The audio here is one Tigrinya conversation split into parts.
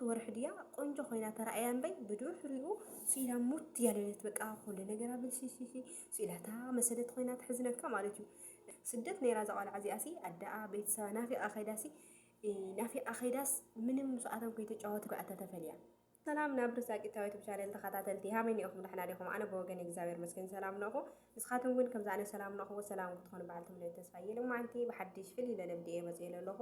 ወርሒ ድያ ቆንጆ ኮይና ተራእያ እምበይ ብድሕሪኡ ስኢላ ሙት እያ ለለት። በቃ ኩሉ ነገራ ብልሽሽሽ ስኢላታ መሰለት ኮይና ትሕዝነካ ማለት እዩ። ስደት ነይራ እዛ ቆልዓ እዚኣ ሲ ኣደኣ ቤተሰባ ናፊቓ ከይዳ ሲ ናፊቓ ከይዳስ ምንም ምስኣቶም ከይተጫወቱ ከኣታ ተፈልያ። ሰላም ናብ ርሳቂታዊ ዩቱብ ቻነል ተኸታተልቲ ሃመይ ኒኦኹም ደሕና ዲኹም? ኣነ ብወገን እግዚኣብሔር መስገን ሰላም ነኹ። ንስኻትኩም እውን ከምዚ ኣነ ሰላም ንረኽቦ ሰላም ክትኾኑ በዓል ትምነዩ ተስፋ እየ። ሎማዓንቲ ብሓድሽ ፍልይ ኢለ ለብድኤ መፅኤ ዘለኹ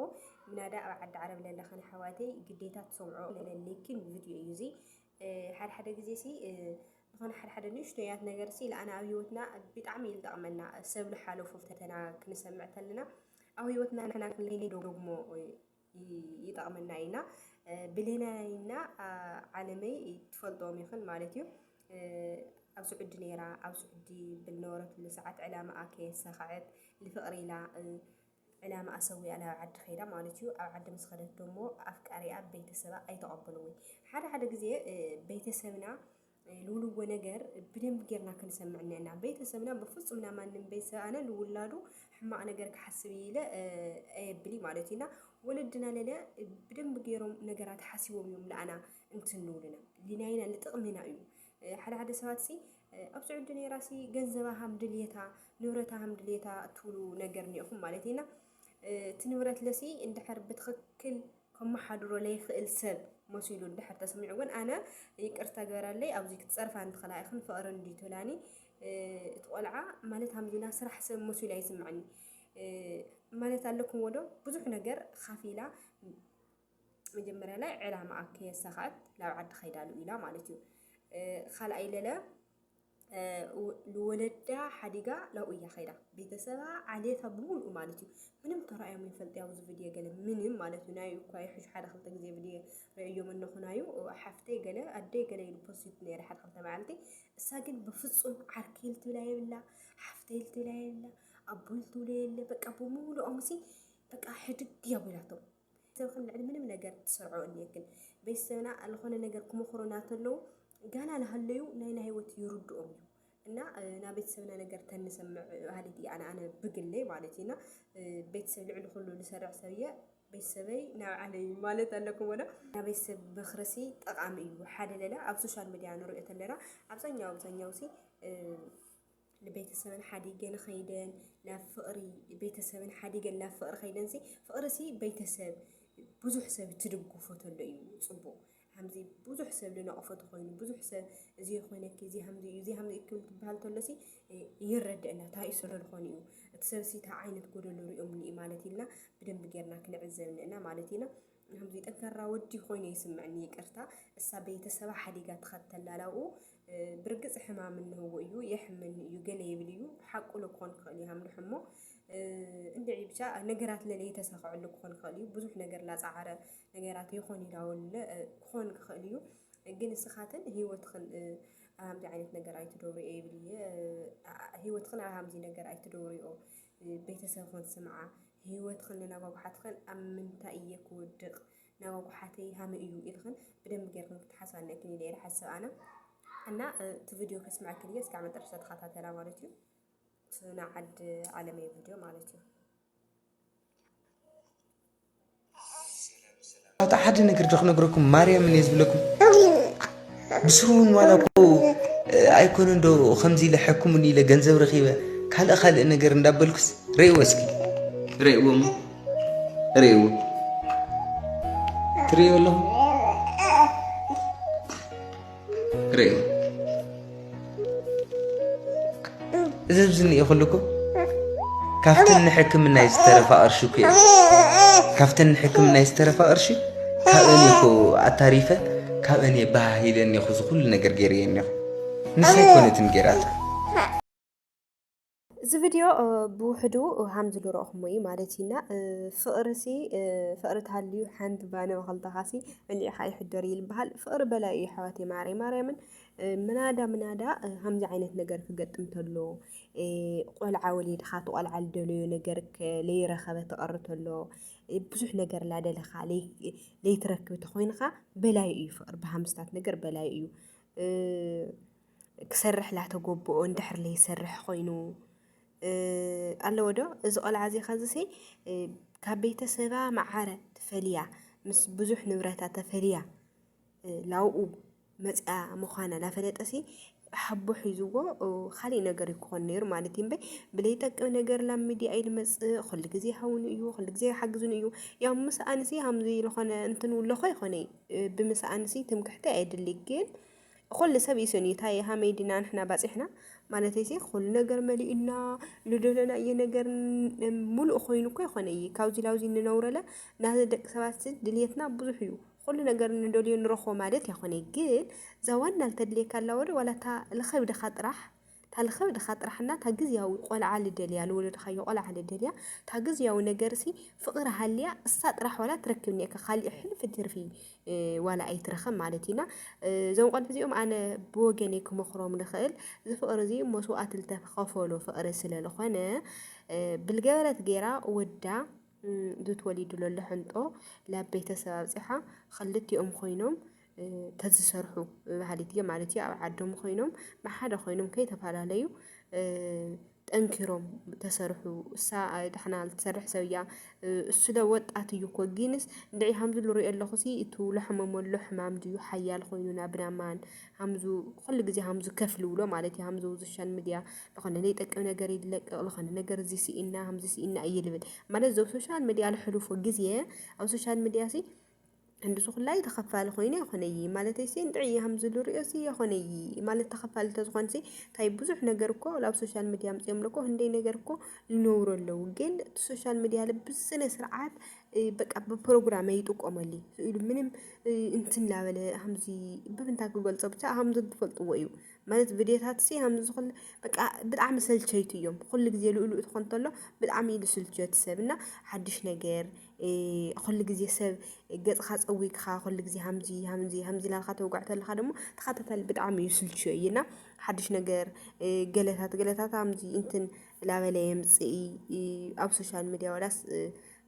ምናዳ ኣብ ዓዲ ዓረብ ለለኽን ኣሕዋተይ ግዴታ ትሰምዖ ለለለይክን ቪድዮ እዩ እዚ። ሓደ ሓደ ግዜ ሲ ዝኾነ ሓደ ሓደ ንእሽቶያት ነገር ሲ ለኣና ኣብ ህይወትና ብጣዕሚ እዩ ዝጠቕመና። ሰብ ዝሓለፉ ፈተና ክንሰምዕ ተለና ኣብ ህይወትና ንሕና ክንለይ ደግሞ ይጠቕመና ኢና። ብሌናይና ዓለመይ ትፈልጦም ይኽን ማለት እዩ። ኣብ ስዑዲ ነይራ። ኣብ ስዑዲ ብልነበረትሉ ሰዓት ዕላማኣ ከየሳኸዐት ንፍቕሪ ኢላ ዕላማኣ ሰዊኣ ናብ ዓዲ ከይዳ ማለት እዩ። ኣብ ዓዲ ምስ ኸደት ደሞ ኣፍቃሪኣ ቤተሰባ ኣይተቐበልዎ። ሓደ ሓደ ግዜ ቤተሰብና ልውልዎ ነገር ብደንብ ጌርና ክንሰምዕ እኒአና። ቤተሰብና በፍጹም ናብ ማንም ቤተሰብ ኣነ ንውላዱ ሕማቕ ነገር ክሓስብ ኢለ ኣየብል ማለት እዩ። እና ወለድና ለለ ብደንብ ገይሮም ነገራት ሓሲቦም እዮም ለኣና እንትን ንውልና ሊናይና ንጥቕምና እዩ። ሓደ ሓደ ሰባት ሲ ኣብ ስዑዲ ነይራ ሲ ገንዘባ ሃም ድልየታ ንብረታ ሃም ድልየታ እትብሉ ነገር እኒኦኹም ማለት ኢና። እቲ ንብረት ለሲ እንድሕር ብትኽክል ከመሓድሮ ለይኽእል ሰብ መሲሉ እንድሕር ተሰሚዑ ግን ኣነ ይቅርታ ግበራለይ ኣብዚ ክትፀርፋ እንትኽላ ኢኽን ፍቕሪ እንዲ ትብላኒ እቲ ቆልዓ ማለት ሃምዚ ናይ ስራሕ ሰብ መሲሉ ኣይስምዐኒ ማለት ኣለኩም ወዶ ብዙሕ ነገር ካፊላ መጀመርያ ላይ ዕላማኣ ከየሳኸዐት ናብ ዓዲ ከይዳ ኢላ ማለት እዩ። ካልኣይ ለለ ንወለዳ ሓዲጋ ናብኡ እያ ከይዳ ቤተሰባ ዓሌታ ብምሉኡ ማለት እዩ። ምንም ተራእዮም ይፈልጥ ኣብዚ ቪድዮ ገለ ምንም ማለት እዩ። ናይ እኳ ይሕሹ ሓደ ክልተ ግዜ ቪድዮ ረእዮም እነኹናዩ ሓፍተይ ገለ ኣደይ ገለ ኢሉ ፖስት ነይረ ሓደ ክልተ መዓልቲ። እሳ ግን በፍጹም ዓርከይ ልትብላ የብላ ሓፍተይ ልትብላ የብላ ኣቦይ ልትብሎ የለ በቃ ብምሉኦም ሲ በቃ ሕድግ እያ ኣቢላቶም። ቤተሰብኽን ልዕሊ ምንም ነገር ትሰርዖ እኒአክን። ቤተሰብና ዝኾነ ነገር ክመኽሩና ተለዉ ጋና ናሃለዩ ናይ ናይ ህይወት ይርድኦም እዩ እና ናብ ቤተሰብና ነገር ተንሰምዕ ባህሊት እየ ኣነ ኣነ ብግለይ ማለት እዩ እና ቤተሰብ ልዕሊ ኩሉ ዝሰርዕ ሰብ እየ። ቤተሰበይ ናብ ዓለይ ማለት ኣለኩም ወላ ናብ ቤተሰብ ምኽርሲ ጠቓሚ እዩ። ሓደ ለለ ኣብ ሶሻል ሚድያ ንሪኦ ተለና ኣብዛኛው ኣብዛኛው ሲ ንቤተሰበን ሓዲገን ኸይደን ናብ ፍቕሪ ቤተሰብን ሓዲገን ናብ ፍቕሪ ኸይደንሲ ፍቕርሲ ቤተሰብ ብዙሕ ሰብ ትድግፎ ተሎ እዩ ፅቡቕ። ሃምዚ ብዙሕ ሰብ ዝነቕፎ ተኾይኑ ብዙሕ ሰብ እዚ ኮይነኪ እዚ ሃምዚ እዩ እዚ ሃምዚ ክብል ትበሃል ተሎሲ ይረድእና እንታይ እዩ ስለ ዝኾነ እዩ እቲ ሰብሲ እንታይ ዓይነት ጎደሎ ሪኦም ንኢ ማለት ኢልና ብደንብ ጌርና ክንዕዘብ ንእና ማለት ኢና። ከምዚ ጠንካራ ወዲ ኮይኑ ይስምዕኒ ይቅርታ እሳ ቤተሰባ ሓዲጋ ትኸተላላኡ ብርግፅ ሕማም እንህዎ እዩ የሕመኒ እዩ ገለ ይብል እዩ ሓቁ ለ ክኾን ክኽእል እዩ ሃምልሕ እሞ እንድዒ ብቻ ነገራት ለለ የተሳኽዐሉ ክኾን ክኽእል እዩ ብዙሕ ነገር ላፃዓረ ነገራት ይኾን ኢላወለ ክኾን ክኽእል እዩ ግን እስኻትን ህይወትኽን ኣብ ከምዚ ዓይነት ነገር ኣይትደውርዮ ይብል እየ ህይወትኽን ኣብ ከምዚ ነገር ኣይትደውርዮ ቤተሰብኽን ስምዓ ህይወትኽን ንናጓጉሓትኽን ኣብ ምንታይ እየ ክወድቕ ናጓጉሓተይ ሃመ እዩ ኢልኽን ብደንብ ጌርክን ክትሓስባ እኒአክን ኢለ እየ ዝሓስብ ኣነ እና እቲ ቪድዮ ከስምዐክን እየ እስካብ መጨረሻ ተኸታተላ ማለት እዩ እቲ ናይ ዓዲ ዓለመይ ቪድዮ ማለት እዩ ኣብታ ሓደ ነገር ዶ ክነግረኩም ማርያምን እየ ዝብለኩም ብስሩ እውን ዋላ እኮ ኣይኮነ እንዶ ከምዚ ኢለ ሕክሙኒ ኢለ ገንዘብ ረኺበ ካልእ ካልእ ነገር እንዳበልኩስ ርእይዎ እስኪ ርእይዎ እሞ ርእይዎ ትርእይዎ ኣለኹም ርእይዎ እዚ ኣብዚ እኒኦ ከለኩ ካብተን ንሕክምና ዝተረፋ ቅርሺ እኮ እየ ካብተን ንሕክምና ዝተረፋ ቅርሺ ካብአን እኮ ኣታሪፈ ካብአን እየ ባህ ኢለ እኒኹ እዚ ኩሉ ነገር ገይረ እየ እኒኹ ንሳ ኣይኮነትን ገይራታ እዚ ቪድዮ ብውሕዱ ሃምዚ ዝረእኹሞ እዩ ማለት እዩና ፍቕሪ ሲ ፍቕሪ ተሃልዩ ሓንቲ ባነ ብኸልተኻ ሲ መሊዕኻ ይሕደር ይልበሃል ፍቕሪ በላይ እዩ ሓዋተይ ማረይ ማርያምን ምናዳ ምናዳ ከምዚ ዓይነት ነገር ክገጥም ተሎ ቆልዓ ወሊድኻ እቲ ቆልዓ ዝደለዮ ነገር ለይረኸበ ትቐሪ ተሎ ብዙሕ ነገር ላደለኻ ለይትረክብ ተኾይንኻ በላይ እዩ ፍቕሪ ብሃምስታት ነገር በላይ እዩ ክሰርሕ ላተጎብኦ እንድሕር ለይሰርሕ ኮይኑ ኣለዎ ዶ እዚ ቆልዓ እዚ ኸዚ ሲ ካብ ቤተሰባ መዓረ ተፈልያ ምስ ብዙሕ ንብረታ ተፈልያ ላውኡ መፅያ ምዃና ላፈለጠሲ ሓቦ ሒዝዎ ካሊእ ነገር ክኾን ነይሩ ማለት እዩ። እምበይ ብለይጠቅም ነገር ላብ ሚድያ እዩ ልመፅእ። ኩሉ ግዜ ሃውኑ እዩ፣ ኩሉ ግዜ ሓግዙን እዩ። ያው ምስኣንሲ ሃምዚ ዝኾነ እንትን ውለኾ ይኾነ ብምስኣንሲ ትምክሕቲ ኣየድሊ። ግን ኩሉ ሰብ ይስእን እዩ። እንታይ ሃመይ ዲና ንሕና ባፂሕና ማለት ሲ ኩሉ ነገር መሊኡና ንደለናዮ ነገር ሙሉእ ኮይኑ እኮ ይኾነ እዩ። ካብዚ ላውዚ ንነውረለ ናዚ ደቂ ሰባት ድልየትና ብዙሕ እዩ። ኩሉ ነገር ንደልዮ ንረኽቦ ማለት ይኾነ። ግን እዛ ዋና ልተድልየካ ኣላ ወደ ዋላ እታ ልኸብድኻ ጥራሕ እታ ልኸብድኻ ጥራሕ እና እታ ግዝያዊ ቆልዓ ልደልያ ልወለድኻዮ ቆልዓ ልደልያ እታ ግዝያዊ ነገር ሲ ፍቕሪ ሃልያ እሳ ጥራሕ ዋላ ትረክብ እኒኤካ ካሊእ ሕልፊ ትርፊ ዋላ ኣይትረኸብ ማለት እዩና። እዞም ቆልዑ እዚኦም ኣነ ብወገነይ ክመኽሮም ንኽእል እዚ ፍቕሪ እዚ መስዋእቲ ልተኸፈሎ ፍቕሪ ስለ ዝኾነ ብልገበረት ገይራ ወዳ ዝትወሊዱ ለሎ ሕንጦ ላብ ቤተሰብ ኣብፂሓ ክልቲኦም ኮይኖም ተዝሰርሑ ባህሊት እየ ማለት እዩ። ኣብ ዓዶም ኮይኖም ብሓደ ኮይኖም ከይተፈላለዩ ጠንኪሮም ተሰርሑ። እሳ ዳሕና ልትሰርሕ ሰብ እያ። እሱ ለ ወጣት እዩ እኮ። ግንስ እንድዒ ሃምዚ ልሪኦ ኣለኹ ሲ እቱ ለሕመመሎ ሕማም ድዩ ሓያል ኮይኑ ናብና ማን ሃምዙ ኩሉ ግዜ ሃምዙ ከፍ ልብሎ ማለት እዩ። ሃምዙ ሶሻል ሚድያ ዝኾነ ለይጠቅም ነገር ይለቅቕ፣ ዝኾነ ነገር እዚ ስኢና ሃምዚ ስኢና እዩ ልብል ማለት። ዘብ ሶሻል ሚድያ ልሕልፎ ግዜ ኣብ ሶሻል ሚድያ ሲ እንድሱ ኩላይ ተኸፋሊ ኮይነ ይኾነይ ማለት ሲ እንጥዒ ሃምዚ ልሪኦ ሲ ይኾነይ ማለት ተኸፋሊ ተዝኾን ሲ እንታይ ብዙሕ ነገር እኮ ላብ ሶሻል ሚድያ ምፅኦም ለኮ ህንደይ ነገር እኮ ልነውሩ ኣለዉ። ግን እቲ ሶሻል ሚድያ ልብስነ ስርዓት በቃ ብፕሮግራም ይጥቀመሉ ኢሉ ምንም እንትን ላበለ ሃምዚ ብብንታ ክገልፆ ብቻ ሃምዚ ትፈልጥዎ እዩ ማለት ቪድዮታት ሲ ሃምዚ ዝኾነ በቃ ብጣዕሚ ሰልቸይቲ እዮም። ኩሉ ግዜ ልኡሉ ትኾን ተሎ ብጣዕሚ ኢሉ ስልቸቲ ሰብ እና ሓድሽ ነገር ኩሉ ግዜ ሰብ ገፅኻ ፀዊግኻ ኩሉ ግዜ ሃምዚ ሃምዚ ሃምዚ ላልካ ተውጋዕ ተለካ ደግሞ ተኸታታሊ ብጣዕሚ እዩ ስልችዮ እዩ እና ሓድሽ ነገር ገለታት ገለታት ሃምዚ እንትን ላበለ የምፅእ ኣብ ሶሻል ሚድያ ወላስ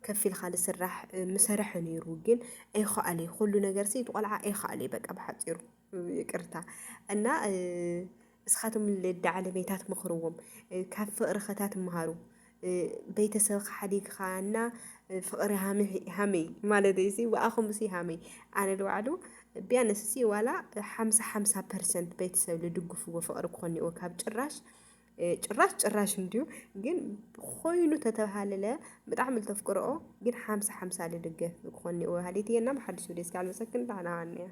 ከፊልካ ዝስራሕ ምሰረሐ ነይሩ ግን ኣይኸኣለ ኩሉ ነገር ሲ ቆልዓ ኣይኸኣለ በቃ ብሓፂሩ ይቅርታ እና እስኻትም ልዳ ዓለመይታት ምኽርዎም ካብ ፍቕሪ ኸታት ምሃሩ ቤተሰብ ሓዲግኻ እና ፍቕሪ ሃመይ ማለት ሲ ብኣኹም ሲ ሃመይ ኣነ ድባዕሉ ቢያንስ ሲ ዋላ ሓምሳ ሓምሳ ፐርሰንት ቤተሰብ ልድግፍዎ ፍቕሪ ክኾን እዎ ካብ ጭራሽ ጭራሽ ጭራሽ እንድዩ ግን ኮይኑ ተተባሃለለ ብጣዕሚ ልተፍቅርኦ ግን ሓምሳ ሓምሳ ልድገፍ ክኾን እዎ ሃሊት እየና ብሓድሽ ወደ እስካል መሰክን ዳዕናዋንያ